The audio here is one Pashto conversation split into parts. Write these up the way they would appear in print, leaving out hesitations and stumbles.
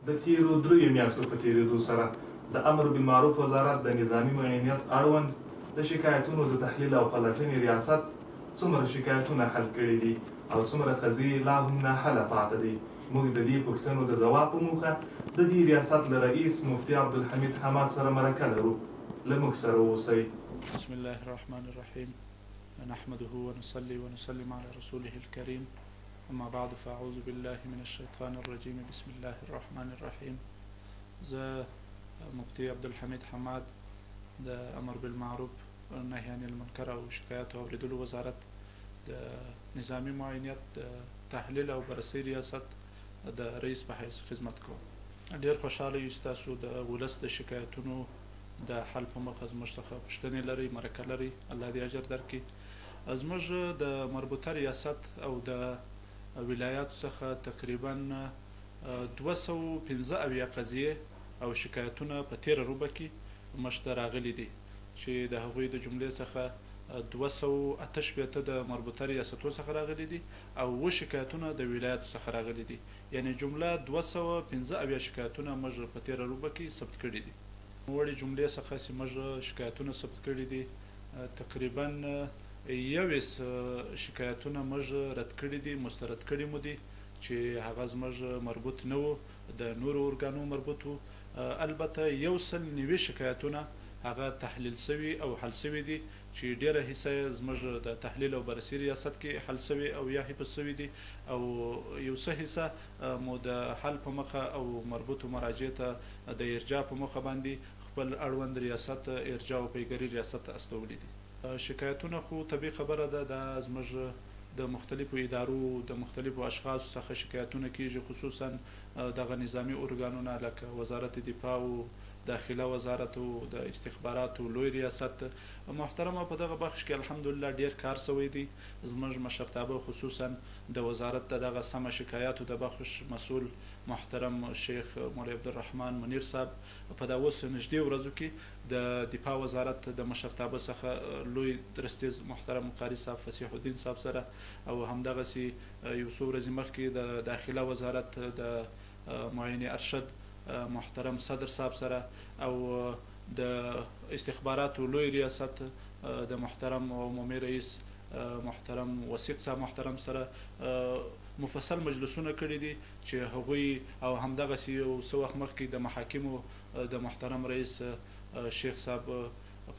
د تېرو دریو میاشتو په تېرېدو سره د امر بالمعروف وزارت د نظامي معینیت اړوند د شکایتونو د تحلیل او پلټنې ریاست څومره شکایتونه حل کړي دي او څومره قضیې لا هم ناحله پاتې دي؟ موږ د دې پوښتنو د ځواب په موخه د دې ریاست له رئیس مفتي عبدالحمید حماد سره مرکه لرو. له موږ سره اوسئ. بسم الله الرحمن الرحیم، نحمده ونصلي ونسلم على رسوله الكريم، اما بعد، فاعوذ بالله من الشیطان الرجیم، بسم الله الرحمن الرحیم. زه مفتي عبدالحمید حماد د امر بالمعروف نهی عن المنکر او شکایات او اوریدلو وزارت د نظامي معینیت د تحلیل او بررسۍ ریاست د رئیس په حیث خدمت کوم. ډیر خوشحاله یو چې تاسو د ولس د شکایتونو د حل په موخه زموږ څخه پوښتنې لرئ، مرکه لرئ. الله دې اجر درکړي. زموږ د مربوطه ریاست او د ولایاتو څخه تقریبا 275 قضیې او شکایتونه په تېره ربع کې موږ ته راغلي دي، چې د هغوی د جملې څخه 268 د مربوطه ریاستو څخه راغلي دي او 7 شکایتونه د ولایاتو څخه راغلي دي، یعنې جمله 275 شکایتونه موږ په تېره ربع کې ثبت کړي دي. نوموړې جملې څخه چې موږ شکایتونه ثبت کړي دي، تقریبا 21 شکایتونه موږ رد کړي دي، مسترد کړي مو دي، چې هغه زموږ مربوط نه وو، د نورو ارګانو مربوط وو. البته 190 شکایتونه هغه تحلیل سوي او حل سوي دي، چې ډېره حصه یې زموږ د تحلیل او بررسي ریاست کې حل سوي او یا حفظ سوي دي، او یو څه حصه مو د حل په مخه او مربوطو مراجع ته د ارجاع په مخه باندې خپل اړوند ریاست ارجاع او پیګري ریاست ته استولي دي. شکایتونه خو طبیعي خبره ده، دا زموږ د مختلفو ادارو د مختلفو اشخاصو څخه شکایتونه کیږي، خصوصا دغه نظامي ارګانونه لکه وزارت دفاع او داخله وزارت او د استخباراتو لوی ریاست. محترمه، په دغه بخش کې الحمدلله ډیر کار سوی دی. زموږ مشرتابه خصوصا د وزارت د دغه سمه شکایاتو د بخش مسؤل محترم شیخ مولوي عبدالرحمن منیر صاحب په دا اوس نږدې ورځو کې د دفاع وزارت د مشرتابه څخه لوی درستیز محترم قاري صاحب فصیح الدین صاحب سره، او همدغسې یو څو ورځې مخکې د داخله وزارت د معین ارشد محترم صدر صاحب سره، او د استخباراتو لوی ریاست د محترم عمومي رئیس محترم وثیق صاحب محترم سره مفصل مجلسونه کړي دي، چې هغوی او همدغسې یو څه وخت مخکې د محاکمو د محترم رئیس شیخ صاحب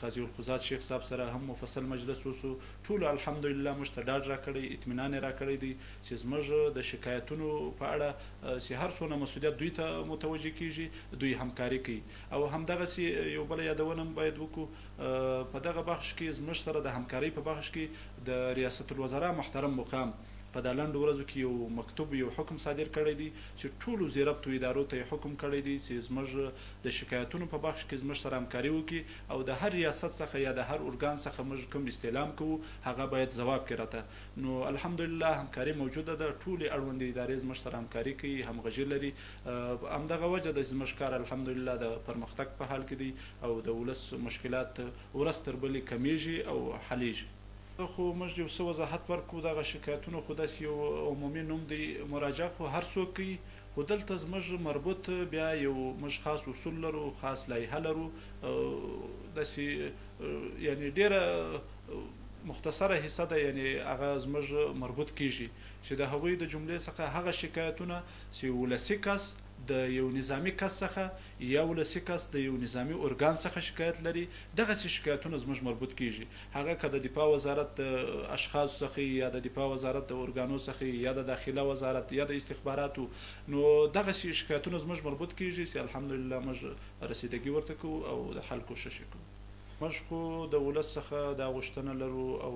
قاضي القضات شیخ صاحب سره هم مفصل مجلس وسو. ټولو الحمدلله موږ ته ډاډ راکړی، اطمینان یې راکړی دی چې زموږ د شکایتونو په اړه چې هر څونه مسؤلیت دوی ته متوجه کیږي دوی همکاري کوي. او همدغسې یو بله یادونه هم باید وکړو، په دغه بخش کې زموږ سره د همکارۍ په بخش کې د ریاست الوزراء محترم مقام په دا لنډو ورځو کې یو مکتوب یو حکم صادر کړی دی، چې ټولو ذیربطو ادارو ته یې حکم کړی دی چې زموږ د شکایتونو په بخش کې زموږ سره همکاري وکړي، او د هر ریاست څخه یا د هر ارګان څخه موږ کوم استعلام کوو هغه باید ځواب کړي راته. نو الحمدلله همکاري موجوده ده، ټولې اړوندې ادارې زموږ سره همکاري کوي، همغږي لري. همدغه وجه ده چې زموږ کار الحمدلله د پرمختګ په حال کې دی، او د ولس مشکلات ورځ تر بلې کمیږي او حلیږي. خو موږ یو څه وضاحت ورکړو، دغه شکایتونه خو داسې یو عمومي نوم دی، مراجعه خو هر څوک کوي، خو دلته زموږ مربوط بیا یو موږ خاص اصول لرو، خاص لایحه لرو، داسې یعنې ډېره مختصره حصه ده، یعنې هغه زموږ مربوط کیږي، چې د هغوی د جملې څخه هغه شکایتونه چې ولسي کس د یو نظامي کس څخه یا ولسي کس د یو نظامي ارګان څخه شکایت لري، دغسې شکایتونه زموږ مربوط کیږي. هغه که د دفاع وزارت د اشخاصو څخه یا د دفاع وزارت د ارګانو څخه یا د داخله وزارت یا د استخباراتو، نو دغسې شکایتونه زموږ مربوط کیږي چې الحمدلله موږ رسیدګي ورته کوو او د حل کوښښ یې کوو. موږ خو د ولس څخه دا غوښتنه لرو او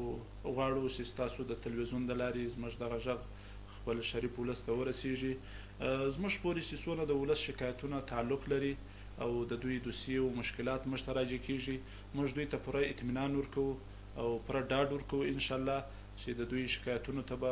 غواړو چې ستاسو د تلویزیون د لارې زموږ دغه غږ خپل شریف ولس ته ورسیږي. زموږ پورې چې څونه د ولس شکایتونه تعلق لري او د دوی دوسیې او مشکلات موږ ته راجع کیږي، موږ دوی ته پوره اطمینان ورکوو او پوره ډاډ ورکوو انشاءالله چې د دوی شکایتونو ته به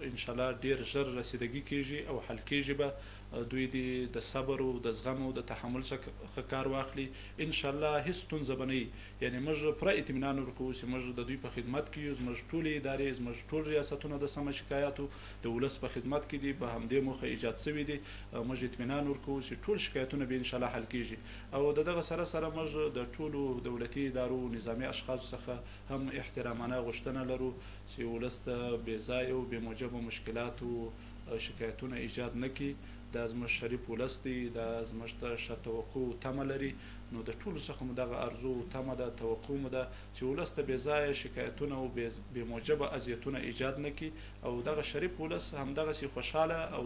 انشاءالله ډېر ژر رسیدګي کیږي او حل کیږي به. دوی دې د صبر او د زغم او د تحمل څخه کار واخلي. ان شاء الله هیڅ ستونزه به نه وي. یعنې موږ پوره اطمینان ورکوو چې موږ د دوی په خدمت کې یو، زموږ ټولې ادارې، زموږ ټول ریاستونه د سمه شکایاتو د ولس په خدمت کې دي، په همدې موخه ایجاد شوي دي. موږ اطمینان ورکوو چې ټول شکایتونه به ان شاء الله حل کیږي. او د دغه سره سره موږ د ټولو دولتي ادارو نظامي اشخاصو څخه هم احترامانه غوښتنه لرو چې ولس ته بې ځایه او بې موجبه مشکلاتو شکایتونه ایجاد نه کړي. دا زموږ شریف ولس دی، دا زموږ ته ښه توقع او تمه لري. نو د ټولو څخه مو دغه ارزو او تمه ده، توقع مو ده چې ولس ته بې ځایه شکایتونه او بې موجبه اذیتونه ایجاد نه کړي او دغه شریف ولس همدغسې خوشحاله او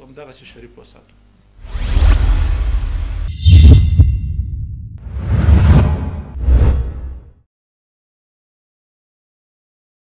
همدغسې شریف وساتو.